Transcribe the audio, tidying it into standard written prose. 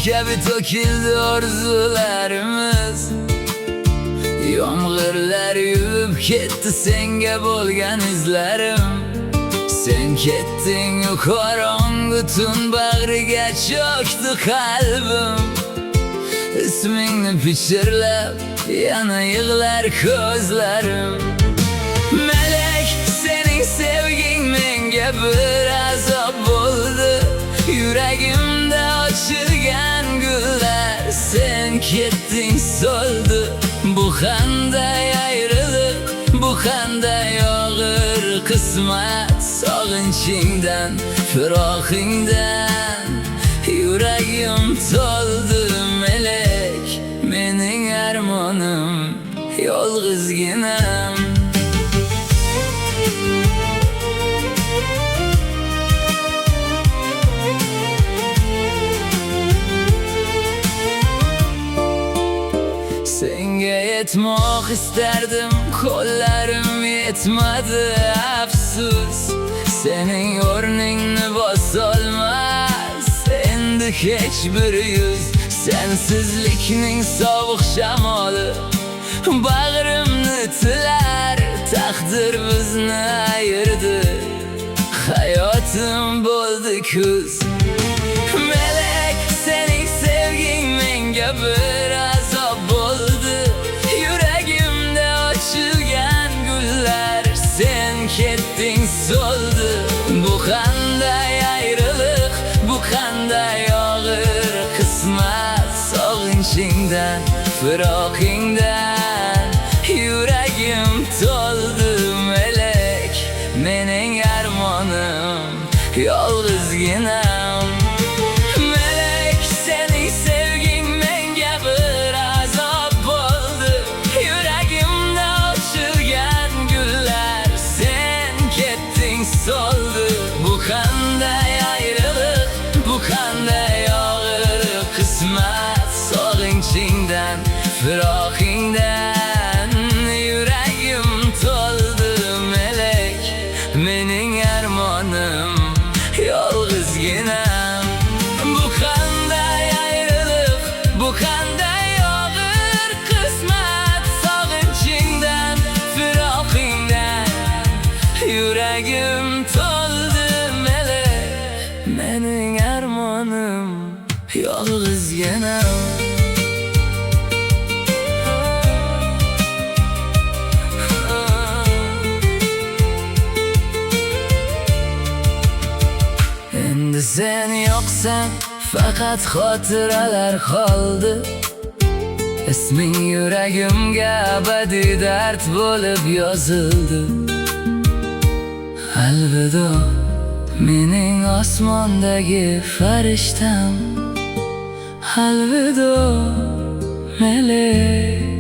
Kabi to'kildi orzularimiz. Yomg'irlar yuvib ketdi senga bo'lgan izlarim. Sen ketding, qorong'i tun bag'riga cho'kdi qalbim. Ismingni pichirlab yana yig'lar ko'zlarim. Melek, sening sevging menga bir azob bo'ldi. Yuragimda ochilgan gullar, sen ketding, so'ldi. Bu qanday ayriliq, bu qanday og'ir qismat? Sog'inchingdan, firoqingdan yuragim to'ldi. Melek, mening armonim, yolg'izginam. Senga yetmoq istardim, qo'llarim yetmadi, afsus. Sening o'rningni bosolmas endi hech bir yuz. Sensizlikning sovuq shamoli bag'rimni tilar. Taqdir bizni ayirdi, hayotim bo'ldi kuz. Melek, sening sevging menga bir azob bo'ldi. Yuragimda ochilgan gullar, sen ketding, so'ldi. Bu qanday ayriliq, bu qanday og'ir qismat? Sog'inchingdan, firoqingdan yuragim to'ldi. Melek, mening armonim, yolg'izginam. Melek, sening sevging menga bir azob bo'ldi. Yuragimda ochilgan gullar, sen ketding, so'ldi. Bu qanday ayriliq, bu qanday og'ir qismat? Sog'inchingdan, firoqingdan yuragim to'ldi. Melek, mening armonim, yolg'izginam. Bu qanday ayriliq, bu qanday og'ir qismat? Sog'inchingdan, firoqingdan yuragim to'ldi. Melek, mening armonim, yolg'izginam. Endi sen yo'qsan, faqat xotiralar qoldi. Isming yuragimga abadiy dard bo'lib yozildi. Alvido, mening osmondagi farishtam. Alvido, melek.